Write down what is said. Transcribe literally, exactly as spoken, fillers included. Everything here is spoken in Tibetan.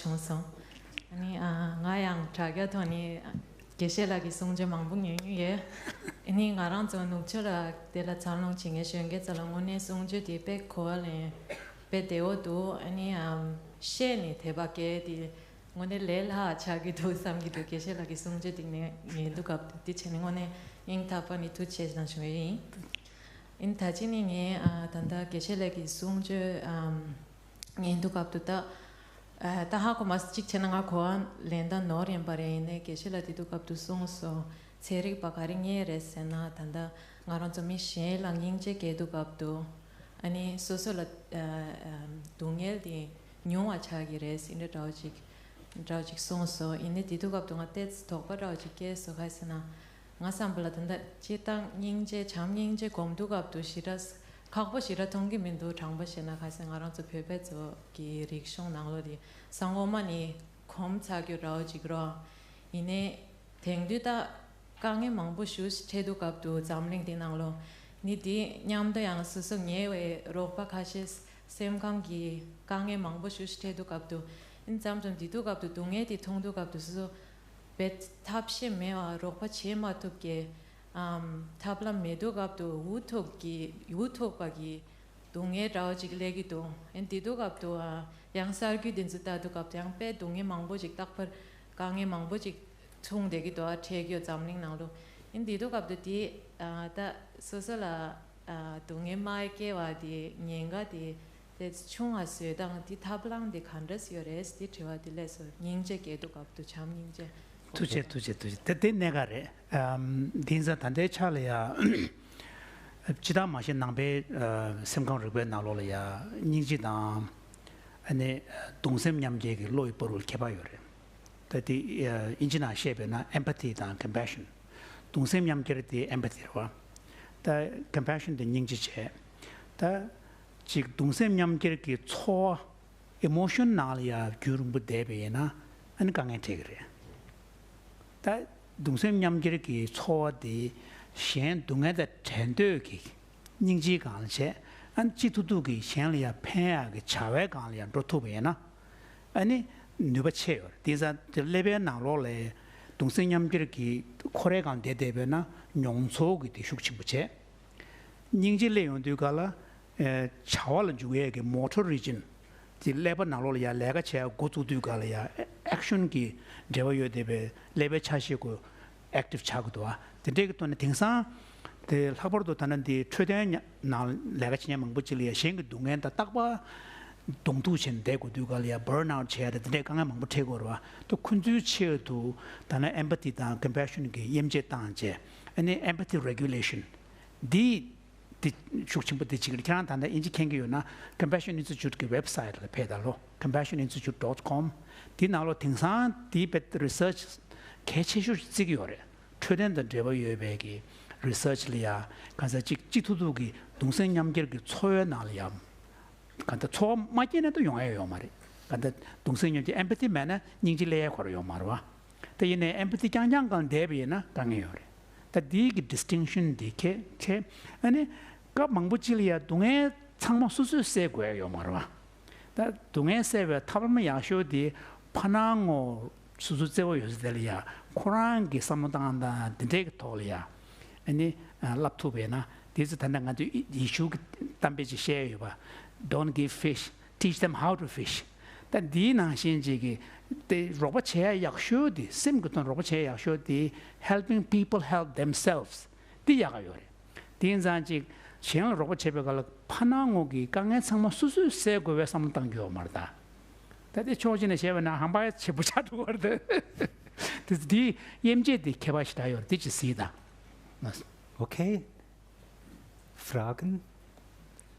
བྱུང་སོང་། ཨ་ནི་ཨ་ང་ཡང་དྲ་རྒྱ་ཐོག་ནས་དགེ་བཤེས་ལགས་ཀྱི་གསུང་ཆོས་མང་པོ་ཉན་གྱི་ཡོད། ཨ་ནི་ང་རང་ཚོ་ནུབ་ཕྱོགས་ལ་དེ་ལ་འཚར་ལོངས་བྱེད་མཁན་གཞོན་སྐྱེས་ཚོ་ལ་དངོས་གནས་གསུང་ཆོས་དེ་དཔེ་གོ་བ་ལེན་དཔེ་བདེ་བོ་འདུག་ཨ་ནི་ཨམ་བཤད་ནས་དད་པ་སྐྱེ་དེ་དངོས་གནས་ལས་སླ་ཆགས་ཀྱི་འདུག་བསམ་གྱི་འདུག་དགེ་བཤེས་ལགས་ཀྱི་གསུང་ཆོས་དེ་ནས་ཉན་དུས་སྐབས་དེ་བྱས་ནས་དངོས་གནས་སྙིང་ཐག་པ་ནས་ཐུགས་རྗེ་ཆེ་གནང་བྱུང་བ་ཡིན། ཨིན་ད་ཅི་ནི་ངས་ཨ་ད་ལྟ་དགེ་བཤེས་ལགས་ཀྱི་གསུང་ཆོས་ཨམ་ཉན་དུས་སྐབས་དུ་ད་ཨ་ད་ཧ་གོ་མ་སོང་། གཅིག་བྱས་ན་ང་གོ་བ་ལེན་ད་ནོར་ཡིན་པ་རེད། ཡིན་ནའི་དགེ་བཤེས་ལགས་དེ་དུས་སྐབས་དུ་གསུངས་སོང་། ཚན་རིག་པ་ག་རེ་ངས་རེད་ཟེར་ན་ད་ལྟ་ང་རང་ཚོ་མི་གཞན་ལ་སྙིང་རྗེ་སྐྱེ་དུས་སྐབས་དུ་ཨ་ནི་སོ་སོ་ལ་ཨ་ཨ་སྡུག་བསྔལ་དེ་ཉུང་བ་ཆགས་ཀྱི་རེད་ཟེར་འདྲ་འདྲ་བོ་ཅིག་འདྲ་བོ་ཅིག་གསུངས་སོང་། ཡིན་ནའི་དེ་དུས་སྐབས་དུ་ང་ཏོག་ཙམ་དོགས་པ་འདྲ་བོ་ཅིག་སྐྱེས་སོང་། ག་རེ་ཟེར་ན། ང་བསམ་པ་ལ་ད་ལྟ་སྤྱིར་བཏང་སྙིང་རྗེ་བྱམས་སྙིང་རྗེ་སྒོམ་དུས་སྐབས་དུ་ཞེ་དྲག་ཁག་པོ་ཞེ་དྲག་མཐོང་གི་མི་འདུག་དྲང་པོ་བཤད་ན་ག་ཟེར་ང་རང་ཚོ་བོད་པའི་ཚོ་གི་རིག་གཞུང་ནང་ལོགས་དེ་སང་ངོ་མ་ནི་གོམས་ཚར་རྒྱུ་འདྲ་བོ་ཅིག་རོ། ཡིན་ནའི་དེང་དུས་ད་དཀའ་ངལ་མང་པོ་ཞིག་འཕྲད་དུས་སྐབས་དུ་འཛམ་གླིང་འདི་ནང་ལོགས་ནི་དེ་མཉམ་དུ་ཡང་སོ་སོ་ཉེ་བའི་རོགས་པ་ཁ་ཤས་སེམས་ཁམས་ཀྱི་དཀའ་ངལ་མང་པོ་ཞིག་འཕྲད་དུས་སྐབས་དུ་ཨིན་ཙམ་ཙམ་དེ་དུས་སྐབས་དུ་སྡུག་བསྔལ་དེ་མཐོང་དུས་སྐབས་དུ་སོ་སོ་བེད་ཐབས་ཤེས་མེད་པ་རོགས་པ་བྱེད་མ་ཐུབ་ཀྱི་ཨམ་ཐབས་ལམ་མེད་དུས་སྐབས་དུ་འུ་ཐུག་གི་འུ་ཐུག་པ་གི་སྡུག་བསྔལ་འདྲ་བོ་ཅིག་སླེབས་ཀྱི་འདུག་ཨེ་འདི་དུས་སྐབས་དུ་ཨ་ཡང་གསར་འགྱུར་དེ་ཚོ་ལྟ་དུས་སྐབས་དུ་ཡང་དཔེ་སྡུག་བསྔལ་མང་པོ་ཅིག་རྟག་པར་དཀའ་ངལ་མང་པོ་ཅིག་མཚུངས་བསྡད་ཀྱི་འདུག་ཨ་འཕྲད་ཀྱི་ཡོད་འཛམ་གླིང་ནང་ལོ། ཨེ་འདི་དུས་སྐབས་དུ་དེ་ཨ་ད་སོ་སོ་ལ་ཨ་སྡུག་བསྔལ་མ་སྐྱེ་བ་དེ་ཉེན་ཁ་དེ་དེ་ཆུང་བ་བཟོས་སྟངས་དེ་ཐབས་ལམ་དེ་ག་འདྲ་ཡོད་རེད་དེ་དྲི་བ་དེ་སླེབས་སོང་། སྙིང་རྗེ་སྐྱེ་དུས་སྐབས་དུ་བྱམས་སྙིང་རྗེ། ཐུགས་རྗེ་ཆེ། ཐུགས་རྗེ་ཆེ། ཐུགས་རྗེ་ཆེ། དེ་དེ་གནད་འགག་རེད། ཨམ་དེང་སང་ད་ལྟའི་ཆ་ལ་ཡ་ཅི་ལྟར་མ་ཤེས་ནང་པའི་ཨ་སེམས་ཁམས་རིག་པའི་ནང་ལོགས་ལ་ཡ་སྙིང་རྗེ་དང་ཨ་ནི་གདུང་སེམས་མཉམ་སྐྱེད་ཀྱི་བློ་ཡི་བར་དུ་ཁྱད་པར་ཡོད་རེད། ད་དེ་ཨ་ཨིན་ཇི་ནང་བཤད་པས་ན་empathy དང་compassion། གདུང་སེམས་མཉམ་སྐྱེད་དེ་empathy རེད་བ། ད་compassion དེ་སྙིང་རྗེ་བྱས། ད་ཅིག་གདུང་སེམས་མཉམ་སྐྱེད་ཀྱི་ཚོར་བ་emotion ནང་ལ་ཡ་རྒྱུན་རིང་པོ་བསྡད་པ་ཡིན་ན་ཨ་ནི་དཀའ་ངལ་འཕྲད་ཀྱི་རེད། ད་གདུང་སེམས་མཉམ་སྐྱེད་ཀྱི་ཚོར་བ་དེ་གཞན་སྡུག་བསྔལ་དང་བྲལ་འདོད་ཀྱི་སྙིང་རྗེའི་སྒང་ལ་བྱས་ཨ་ནི་གཅིག་ཐུབ་ཐུབ་ཀྱིས་གཞན་ལ་ཡ་ཕན་ཡག་གི་བྱ་བའི་སྒང་ལ་ཡ་འགྲོ་ཐུབ་པ་ཡིན་ན་ཨ་ནི་ནུས་པ་ཆེ་ཡོད་རེད། དེང་སང་དེ་ཀླད་པའི་ནང་ལོགས་ལ་གདུང་སེམས་མཉམ་སྐྱེད་ཀྱི་ཁོ་རའི་སྒང་བསྡད་བསྡད་པས་ན་མྱོང་ཚོར་གྱི་དེ་ཤུགས་ཆེན་པོ་བྱས། སྙིང་རྗེ་སླེབས་ཡོང་དུས་ག་ལ་ཨེ་བྱ་བ་ལ་འཇུག་ཡས་ཀྱི་motor region དེ་ཀླད་པ་ནང་ལོགས་ལ་ཡ་ལས་ཀ་བྱས་འགོ་བཙུགས་དུས་ག་ལ་ཡ་action གྱི་འབྲེལ་བ་ཡོད་བསྡད་པའི་ཀླད་པའི་ཆ་ཤས་ཀྱི་active ཆགས་ཀྱི་འདུག་བ། དེ་འདྲས་ཀྱི་ཐོག་ནས་དེང་སང་དེ་ལྷག་པར་དུ་ད་ནི་འདི་འཕྲོད་བསྟེན་ནང་ལས་ཀ་བྱེད་མཁན་མང་པོ་ཅིག་ལ་ཡ་གཞན་གྱི་སྡུག་བསྔལ་དང་རྟག་པར་གདོང་ཐུག་བྱས་ནས་བསྡད་དགོས་དུས་ག་ལ་ཡ་burn out བྱས་ཏེ་དེ་འདྲས་དཀའ་ངལ་མང་པོ་འཕྲད་དགོས་རེད་བ། ད་ཁོ་ཚོའི་ཆེད་དུ་ད་ནི་empathy དང་compassion གྱི་དབྱེ་འབྱེད་བཏང་བྱས་ཨ་ནི་empathy regulation འདི་དེ་ཤུགས་ཆེན་པོ་དེ་བྱེད་ཀྱི་རེད། ཁྱེད་རང་ད་ལྟ་དབྱིན་ཇི་མཁྱེན་གྱི་ཡོད་ན་compassion institute གི་website ལ་ཕེབས་དང་ལོ། compassion institute dot com དེ་ནང་ལོ་དེང་སང་དེའི་བེད་research གལ་ཆེ་ཤོས་བརྩི་གི་ཡོད་རེད། འཕྲོད་བསྟེན་དང་འབྲེལ་བ་ཡོད་པའི་གི་research ལ་ཡ་གང་ཟག་གཅིག་གཅིག་ཐུབ་ཐུབ་ཀྱི་གདུང་སེམས་མཉམ་སྐྱེད་ཀྱི་ཚོར་བའི་ནང་ལ་ཡ་གང་ལྟར་ཚོར་བ་མ་སྐྱེས་ན་ད་ཡོང་ཡ་ཡོད་མ་རེད། གང་ལྟར་གདུང་སེམས་མཉམ་སྐྱེད་empathy མེད་ན་སྙིང་རྗེ་སླེབས་ཡ་ཁོ་རང་ཡོད་མ་རེད་བ། ད་ཡིན་ནའི་empathy རྐྱང་རྐྱང་སྒང་བསྡད་པ་ཡིན་ན་དཀའ་ངལ་ཡོད་རེད། ད་འདིའི་གི་distinction འདི་ཁེ་ཁེ་ཨ་ནི་སྐབས་མང་པོ་ཅིག་ལ་ཡ་སྡུག་བསྔལ་ཚང་མ་སོ་སོས་སེལ་དགོས་ཡ་ཡོད་མ་རེད་བ། ད་སྡུག་བསྔལ་སེལ་བའི་ཐབས་ལམ་ཡག་ཤོས་དེ་ཕ་ནང་ངོ་སོ་སོ་བརྩེ་བ་ཡོད་ས་དེ་ལ་ཡ་ཁོ་རང་གི་བསམ་བློ་བཏང་སྟངས་དེ་འདྲའི་གི་ཐོག་ལ་ཡ་ཨ་ནི་ཨ་བསླབ་ཐུབ་པས་ན་དེ་ཚོ་ད་ལྟ་ང་ཚོས་ཡེ་ཤུ་གི་གཏམ་དཔེ་ཅིག་བཤད་ཡོད་པ། Don't give fish, teach them how to fish། ད་འདིའི་ནང་བཞིན་ཅིག་གི་དེ་རོགས་པ་བྱེད་ཡ་ཡག་ཤོས་དེ་སེམས་ཀྱི་དོན་རོགས་པ་བྱེད་ཡ་ཡག་ཤོས་དེ་helping people help themselves དེ་ཡག་ག་ཡོད་རེད། དེ་ཡིན་ཙང་ཅིག་གཞན་ལ་རོགས་པ་བྱེད་པའི་སྐབས་ལ་ཕ་ནང་ངོ་གི་དཀའ་ངལ་ཚང་མ་སོ་སོས་སེལ་དགོས་པའི་བསམ་བློ་བཏང་རྒྱུ་ཡོད་མ་རེད་ད། ད་དེ་ཕྱོགས་གཅིག་ནས་བཤད་པ་ན་ཧམ་པ་ཆེན་པོ་ཆགས་འགྲོ་བ་རེད་ད། དེ་དེའི་དབྱེ་འབྱེད་དེ་ཁྱད་པར་ཞེ་དྲག་ཡོད་རེད། དེ་ཅིག་གཟིགས་དང་། Okay. Fragen?